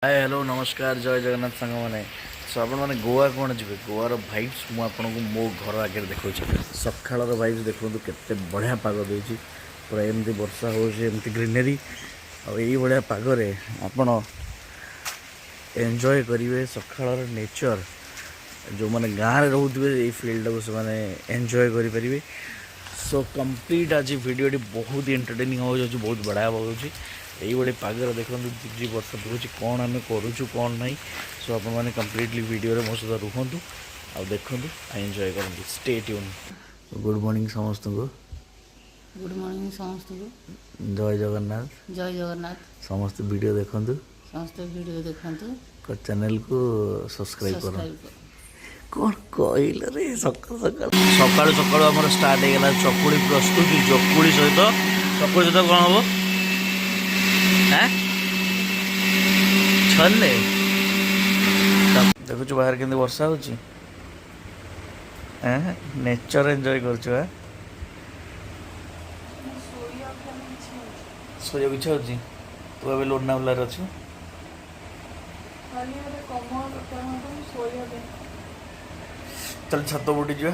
ହାଏ, hello, ନମସ୍କାର, ଜୟ ଜଗନ୍ନାଥ ସାଙ୍ଗମାନେ। Show ଆପଣମାନେ ଗୋଆ କ'ଣ ଯିବେ, ଗୋଆର ଭାଇବ୍ସ ମୁଁ ଆପଣଙ୍କୁ ମୋ ଘର ଆଗରେ ଦେଖାଉଛି। ସକାଳର ଭାଇବ୍ସ ଦେଖନ୍ତୁ, କେତେ ବଢ଼ିଆ ପାଗ ଦେଇଛି। ପୁରା ଏମିତି ବର୍ଷା ହେଉଛି, ଏମିତି ଗ୍ରିନେରୀ, ଆଉ ଏଇଭଳିଆ ପାଗରେ ଆପଣ ଏନ୍ଜୟ କରିବେ ସକାଳର ନେଚର୍। ଯେଉଁମାନେ ଗାଁରେ ରହୁଥିବେ, ଏଇ ଫିଲ୍ଡଟାକୁ ସେମାନେ ଏନ୍ଜୟ କରିପାରିବେ। ସୋ କମ୍ପ୍ଲିଟ୍ ଆଜି ଭିଡ଼ିଓଟି ବହୁତ ଏଣ୍ଟରଟେନିଂ ହେବାକୁ ଯାଉଛି, ବହୁତ ବଢ଼ିଆ ହେବାକୁ ଯାଉଛି। ଏଇଭଳି ପାଗରେ ଦେଖନ୍ତୁ, ଝିପଝିପ ବର୍ଷା ପକାଉଛି, କ'ଣ ଆମେ କରୁଛୁ କ'ଣ ନାହିଁ। ସୋ ଆପଣମାନେ କମ୍ପ୍ଲିଟଲି ଭିଡ଼ିଓରେ ମୋ ସହିତ ରୁହନ୍ତୁ ଆଉ ଦେଖନ୍ତୁ ଆଉ ଏନ୍ଜୟ କରନ୍ତୁ। Stay tune. ଗୁଡ଼୍ ମର୍ଣ୍ଣିଂ ସମସ୍ତଙ୍କୁ। ଗୁଡ଼୍ ମର୍ଣ୍ଣିଂ ସମସ୍ତଙ୍କୁ। ଜୟ ଜଗନ୍ନାଥ। ଜୟ ଜଗନ୍ନାଥ। ସମସ୍ତେ ଭିଡ଼ିଓ ଦେଖନ୍ତୁ। ସମସ୍ତେ ଭିଡ଼ିଓ ଦେଖନ୍ତୁ। ଚ୍ୟାନେଲକୁ ସବସ୍କ୍ରାଇବ୍ କରନ୍ତୁ। ସବସ୍କ୍ରାଇବ୍ କର। କ'ଣ କହିଲ ରେ? ସକାଳୁ ସକାଳୁ ସକାଳୁ ସକାଳୁ ଆମର ଷ୍ଟାର୍ଟ ହେଇଗଲା ଚକୁଳି ପ୍ରସ୍ତୁତି। ଚକୁଳି ସହିତ କ'ଣ ହବ? ଆଁ, ଛୋଲେ। ଦେଖୁଛୁ ବାହାରେ କେମିତି ବର୍ଷା ହଉଛି? ନେଚର ଏନ୍ଜୟ କରୁଛୁ? ଆଁ, ଶୋଇବାକୁ ଇଚ୍ଛା ହଉଛି। ତୁ ଏବେ ଲୋନାଭଲାରେ ଅଛୁ। ଖାଲି ଗୋଟେ କମଳ ଦରକାର ମୋତେ ଶୋଇବା ପାଇଁ। ଚାଲ, ଛାତ ପଟେ ଯିବା।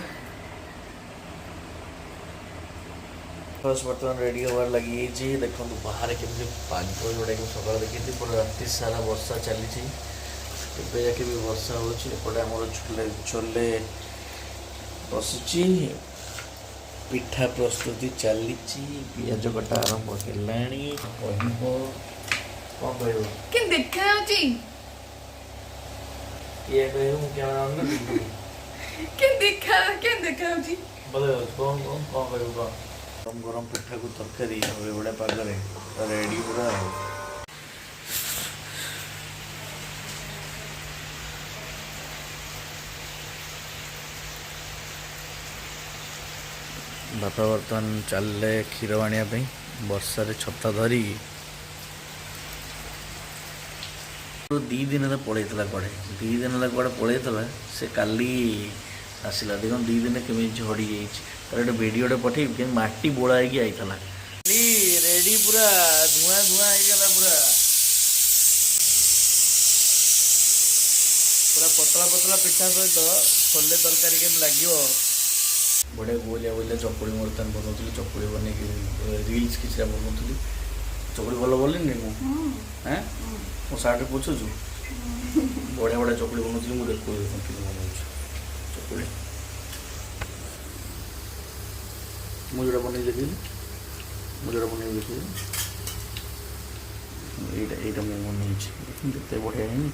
ବସ୍ ବର୍ତ୍ତମାନ ରେଡ଼ି ହେବାର ଲାଗିଯାଇଛି। ଦେଖନ୍ତୁ ବାହାରେ କେମିତି ପାଗ, ଯେଉଁଟାକି ମୁଁ ସକାଳେ ଦେଖିଥିଲି, ପୁରା ରାତି ସାରା ବର୍ଷା ଚାଲିଛି, ଏବେ ଯାକେ ବି ବର୍ଷା ହେଉଛି। ଏପଟେ ଆମର ଛୋଲେ ଛୋଲେ ବସିଛି, ପିଠା ପ୍ରସ୍ତୁତି ଚାଲିଛି, ପିଆଜ କଟା ଆରମ୍ଭ ହେଲାଣି। କହିବ, କ'ଣ କହିବ? କେମିତି ଦେଖାଯାଉଛି? କିଏ କହିବ? ମୁଁ କ୍ୟାମେରା ଅନ୍ କରିଥିଲି। କେମିତି ଦେଖାଯାଉଛି? ଭଲ ଯାଉଛି। କ'ଣ କହିବୁ କ'ଣ? ଗରମ ଗରମ ପିଠାକୁ ତରକାରୀ ଆଉ ଏଭଳିଆ ପାଗରେ ରେଡ଼ି ପୁରା। ଆଉ ବାପା ବର୍ତ୍ତମାନ ଚାଲିଲେ କ୍ଷୀର ଆଣିବା ପାଇଁ ବର୍ଷାରେ ଛତା ଧରିକି। 2 ଦିନ ହେଲା ପଳେଇଥିଲା କୁଆଡ଼େ, 2 ଦିନ ହେଲା କୁଆଡ଼େ ପଳେଇଥିଲା ସେ, କାଲି ଆସିଲା। ଦେଖନ୍ତୁ, 2 ଦିନ କେମିତି ଝଡ଼ି ଯାଇଛି। ତାର ଗୋଟେ ଭିଡ଼ିଓଟେ ପଠେଇବି, କେମିତି ମାଟି ବୋଳା ହେଇକି ଆଇଥିଲା। ରେଡ଼ି ପୁରା, ଧୂଆଁ ଧୂଆଁ ହେଇଗଲା ପୁରା। ପୁରା ପତଳା ପତଳା ପିଠା ସହିତ ଛୋଲେ ତରକାରୀ କେମିତି ଲାଗିବ? ବଢ଼ିଆ ଗୋଲିଆ ଗୋଲିଆ ଚକୁଳି ବର୍ତ୍ତମାନ ବନଉଥିଲି। ଚକୁଳି ବନେଇକି ରିଲ୍ସ କିଛିଟା ବନଉଥିଲି। ଚକୁଳି ଭଲ ବନେଇନି ମୁଁ? ଏଁ, ମୋ ସାର୍ଟରେ ପୋଛୁଛୁ? ବଢ଼ିଆ ବଢ଼ିଆ ଚକୁଳି ବନଉଥିଲି ମୁଁ। ଦେଖୁଛି, କେମିତି ବନଉଛି ଚକୁଳି। ମୁଁ ଯେଉଁଟା ବନେଇ ଦେଖିଲି, ମୁଁ ଯେଉଁଟା ବନେଇ ଦେଖିଲି, ଏଇଟା ଏଇଟା ମୁଁ ବନେଇଛି। ଦେଖନ୍ତୁ, କେତେ ବଢ଼ିଆ ହେଇନି?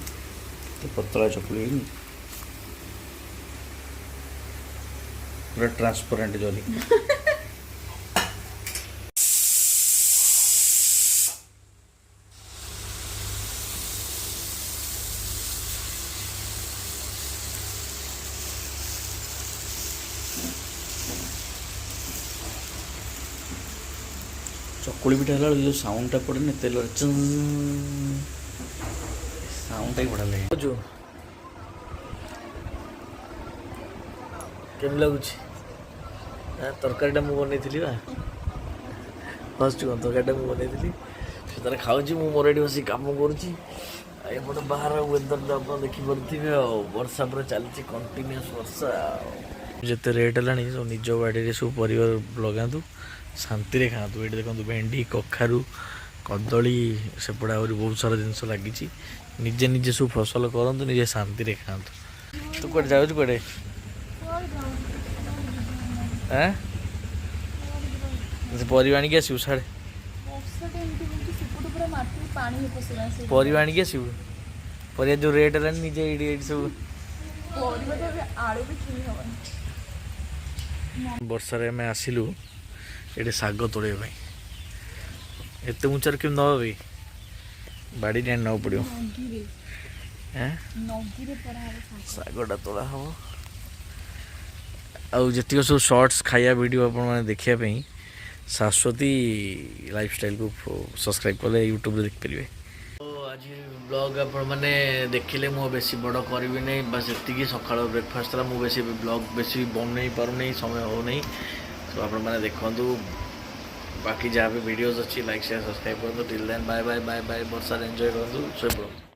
କେତେ ପତଳା ଚକୁଳି ହେଇନି? ପୁରା ଟ୍ରାନ୍ସପରେଣ୍ଟ ଜରି। ଚକୁଳି ପିଠା ହେଲା ବେଳେ ଯେଉଁ ସାଉଣ୍ଡଟା ପଡ଼େନି ତେଲରେ, ସାଉଣ୍ଡଟା ବି ବଢ଼ିଆ ଲାଗେ। ବୁଝୁ, କେମିତି ଲାଗୁଛି? ତରକାରୀଟା ମୁଁ ବନେଇଥିଲି ବା। ହସୁଛୁ କ'ଣ? ତରକାରୀଟା ମୁଁ ବନେଇଥିଲି। ସେ ତାର ଖାଉଛି, ମୁଁ ମୋର ଏଠି ବସିକି କାମ କରୁଛି। ଆଉ ଏପଟେ ବାହାର ୱେଦରଟା ଆପଣ ଦେଖିପାରୁଥିବେ। ଆଉ ବର୍ଷା ପୁରା ଚାଲିଛି, କଣ୍ଟିନ୍ୟୁଅସ୍ ବର୍ଷା। ଆଉ ଯେତେ ରେଟ୍ ହେଲାଣି, ସବୁ ନିଜ ବାଡ଼ିରେ ସବୁ ପରିବା ଲଗାନ୍ତୁ, ଶାନ୍ତିରେ ଖାଆନ୍ତୁ। ଏଇଠି ଦେଖନ୍ତୁ, ଭେଣ୍ଡି, କଖାରୁ, କଦଳୀ, ସେପଟେ ଆହୁରି ବହୁତ ସାରା ଜିନିଷ ଲାଗିଛି। ନିଜେ ନିଜେ ସବୁ ଫସଲ କରନ୍ତୁ, ନିଜେ ଶାନ୍ତିରେ ଖାଆନ୍ତୁ। ତୁ କୁଆଡ଼େ ଯାଉଛୁ, କୁଆଡ଼େ? ଆଁ, ସେ ପରିବା ଆଣିକି ଆସିବୁ ସାଡ଼େ। ବର୍ଷାଟା ଏମିତି ହଉଛି, ସେପଟୁ ପୁରା ମାଟି ପାଣି ହେଇ ପଶିଲାଣି ସେ। ପରିବା ଆଣିକି ଆସିବୁ। ପରିବା ଯେଉଁ ରେଟ୍ ହେଲାଣି, ନିଜେ ଏଇଠି ଏଇଠି ସବୁ ପରିବା ତ ଏବେ ଆଳୁ ବି କିଣି ହବନି। ବର୍ଷାରେ ଆମେ ଆସିଲୁ ଏଠି ଶାଗ ତୋଳିବା ପାଇଁ। ଏତେ ଉଞ୍ଚାରେ କେମିତି ନେବା ବି? ବାଡ଼ିରେ ଆଣି ନେବାକୁ ପଡ଼ିବ। ନଗିରେ। ଏଁ। ନଗିରେ ପରା ହବ ଶାଗ। ଶାଗଟା ତୋଳା ହେବ। ଆଉ ଯେତିକ ସବୁ ସର୍ଟସ୍ ଖାଇବା ଭିଡ଼ିଓ ଆପଣମାନେ ଦେଖିବା ପାଇଁ ଶାଶ୍ୱତୀ ଲାଇଫଷ୍ଟାଇଲକୁ ସବସ୍କ୍ରାଇବ୍ କଲେ ୟୁଟ୍ୟୁବରେ ଦେଖିପାରିବେ। ଆଜି ବ୍ଲଗ୍ ଆପଣମାନେ ଦେଖିଲେ, ମୁଁ ବେଶୀ ବଡ଼ କରିବି ନାହିଁ। ବାସ୍ ଏତିକି ସକାଳ ବ୍ରେକଫାଷ୍ଟ ଥିଲା। ମୁଁ ବେଶୀ ବ୍ଲଗ୍ ବେଶୀ ବନେଇ ପାରୁନି, ସମୟ ହେଉନାହିଁ। ତ ଆପଣମାନେ ଦେଖନ୍ତୁ, ବାକି ଯାହା ବି ଭିଡ଼ିଓଜ୍ ଅଛି, ଲାଇକ୍, ସେୟାର, ସବସ୍କ୍ରାଇବ୍ କରନ୍ତୁ। Till then, bye bye, bye bye. ବର୍ଷାରେ ଏନ୍ଜୟ କରନ୍ତୁ, ଶୋଇପଡ଼ନ୍ତୁ।